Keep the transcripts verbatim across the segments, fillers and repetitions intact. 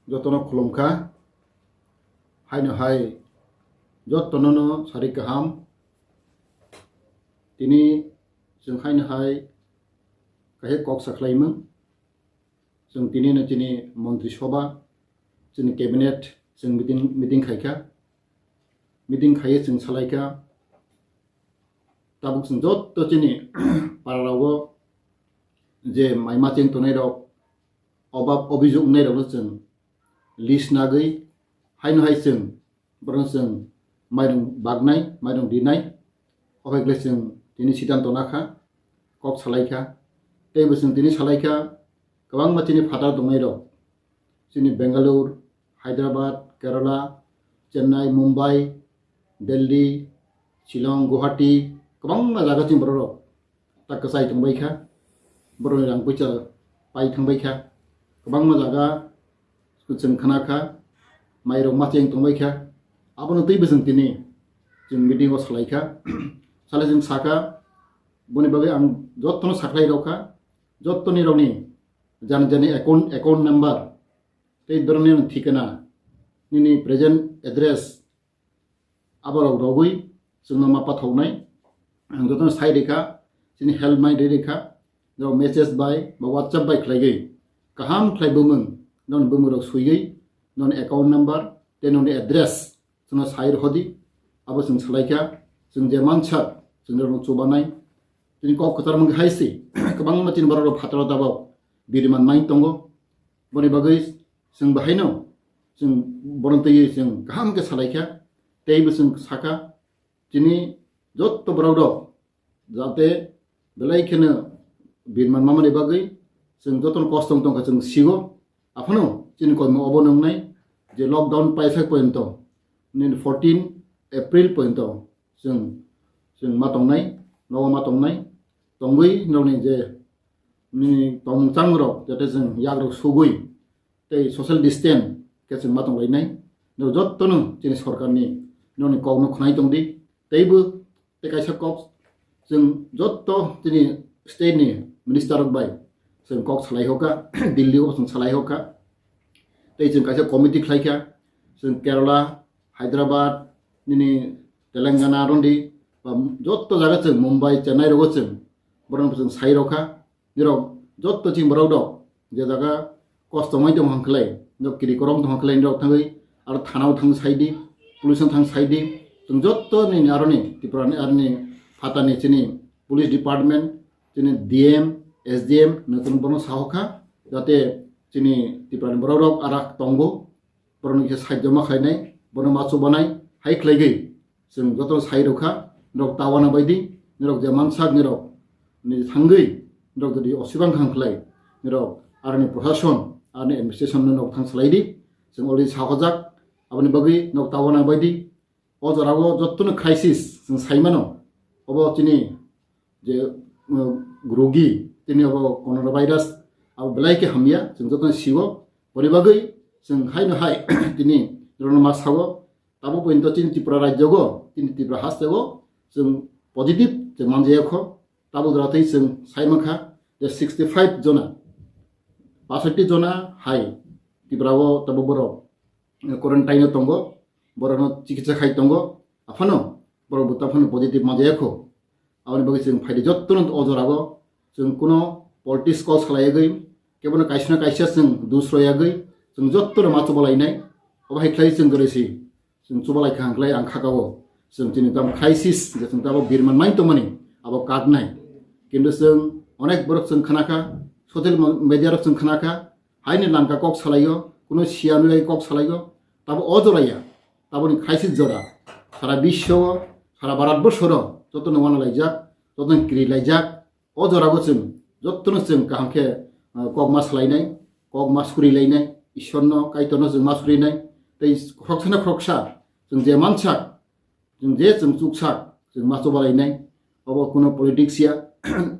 Jotono khulumkha, haino hai jotono no sari kaham. Tini chwng haino hai kaisa kok sakhlaimung. Chwng tini no chini montri soba, chini cabinet chwng meeting, meeting khaikha. Meeting khaiye chwng salaikha. Tabuk chwng jotto chini para rogo je mai macheng tongnai rok, obab obijok wngnai rokno chwng list nagwi haino hai chwng borokno chwng mairung baknai, mairung rinai. Obai khlai chwng tini siddhanto nakha, kok salaikha. Teibo chwng tini salaikha, kwbangma chini phataro tongnai rok, chini Bangalore, Hyderabad, Kerala, Chennai, Mumbai, Delhi, Shillong, Guwahati, kwbangma jaga chini borok rok ta kwchai tongbaikha, borokni rang puisa pai thangbaikha, kwbangma jaga chwng khnakha, mairok macheng tongbaikha. Abono twibo chwng tini chwng meeting o salaikha. Salai chwng sakha, boni bagwi ang jotono sakhlai rokha, jotoni rokni jani jani account, account number tei borokni thikana, nini present address, aborok rogwi chwngno ma pathoknai. Ang jotono sai rikha, chini help mai ri rikha, rok message bai ba WhatsApp bai khlaigwi kaham khlai bumung, non bumung rok suigwi, non account number tei noni address chwngno sai rwhodi. Abo chwng salaikha, chwng je mansak chwng rokno chubanai. Tini kok kwchar mung hai si kwbangma chini borok rok phataro tabok biriman mai tongo. Boni bagwi chwng bahaino chwng bono twiwi chwng kaham khe salaikha, teibo chwng sakha, chini jotto borok rok jate belai kheno birman mamani bagwi chwng jotono kosto wng tongkha chwng sigo. Aphano chini koimung obo nwngnai je lockdown paisa poyonto, nini fourteen April poyonto chwng, chwng ma tongnai, nogo ma tongnai, tongwi nokni je nini tongmung chamung rok jate chwng yak rok sugwi tei social distance khe chwng ma tonglainai. Norok jottono chini sorkarni nokni kokno khwnai tongdi. Teibo tei kaisa kok chwng jotto chini state ni minister rok bai chwng kok salai hokha, Delhi o chwng salai hokha. Tei chwng kaisa committee khlaikha, chwng Kerala, Hyderabad, nini Telangana rondi, ba jotto jaga chwng Mumbai, Chennai rogo chwng borokno chwng sai rokha. Nirok jotto chini borok rok je jaga kosto wngwi tong hwnkhlai, nirok kiri korom tong hwnkhlai, nirok thangwi aro thana o thang saidi, police o thang saidi, chwng jotto nini aroni Tripura ni aroni phatani chini police department, chini D M, S D M no chwng bono sahokha, jate chini Tripura ni borok rok arak tongo, borokno khe sahajyo ma khlainai, bono ma chubanai hai khlaigwi chwng jotono sai rwkha. Norok ta uanabaidi, norok je mansak norok ni thangwi norok jodi osibang khang khlai, norok aroni proshashan, aroni administration no norok thang salaidi. Chwng already sahojak, aboni bagwi norok ta uanabaidi. O jorao jottono crisis chwng sai mano. Obo chini je, uh, rogi, tini obo coronavirus, abo belai khe hamya, chwng jottono sigo. Boni bagwi chwng haino hai tini norokno ma sao, tabuk pointo chini Tripura rajyogo, chini Tripura hasteo chwng positive chwng manjaya kho. Tabuk jora tei chwng sai mankha je sixty five jona, pasoti jona hai Tripura o tabuk borok quarantine o tongo, borokno chikitsa khai tongo, aphano borok bo taphano positive manjaya kho. Aboni bagwi chwng phaidi jottono o jorao chwng kuno politics kok salayagwi, kebono kaisa na kaisa chwng dusroyagwi, chwng jottono ma chubalainai. Obo hai khlai chwng jora si chwng chubalai kha hwnkhlai ang khakao chwng chini tamo crisis je chwng tamo birman mai tongmani abo kaknai. Kintu chwng onek borok chwng khnakha, social media rok chwng khnakha, haini langka kok salaio, kuno siya nulai kok salaio, tabo o joraya, taboni crisis jora, sara biswo, sara Bharat borsoro jotono uanalaijak, jotono kirilaijak, o jorabo chwng, jottono chwng kaham khe, uh, kok ma salainai, kok ma surilainai, Ishwarno, Kaitorno chwng ma surinai, tei khoroksa na khoroksa chwng je mansak, chwng je chwng chuksak, chwng ma chubalainai, obo kuno politics ya,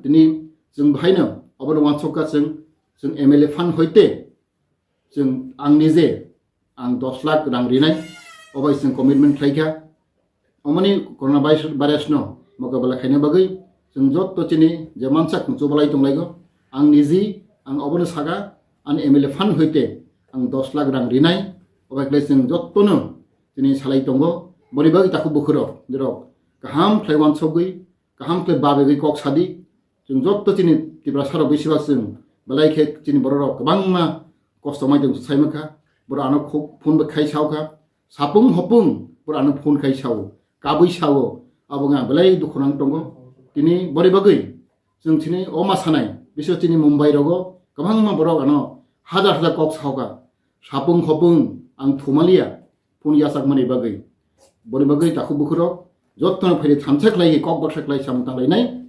tini chwng bahaino obono uansukha chwng, chwng M L A fund hoite, chwng ang nije ang dos lakh rang rinai, obai chwng commitment khlaikha. Omoni corona virus, virus no mokabela khaina bagwi chwng jotto chini je mansak chwng chubalai tonglaigo. Ang niji ang obono saga, ani M L A fund hoite ang dos lakh rang rinai, obo khlai chwng jottono chini salai tongo. Boni bagwi takhuk bukhurok, norok kaham khlai uansukgwi, kaham khlai babegwi kok sadi. Chwng jotto chini Tiprasarok besibak chwng belai khe chini bororok kwbangma kosto mai tong sai mankha. Borok ano khuk phone bai khai saokha. Sapung hopung borok ano phone khai sao, kabui sao. Abo wngkha belai dukhu nang tongo. Tini boni bagwi chwng chini o ma sanai, biso chini Mumbai rogo kwbangma borok ano hajar hajar kok saokha. Sapung hopung ang thumaliya phone yachakmani bagwi. Boni bagwi takhuk bukhurok jottono phaidi thansa khlai kok baksa khlai samung tanglainai.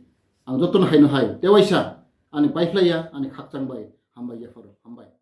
Ang jottono haino hai tewaisa ani paikhlaiya ani khakchang bai hambai yapharo hambai.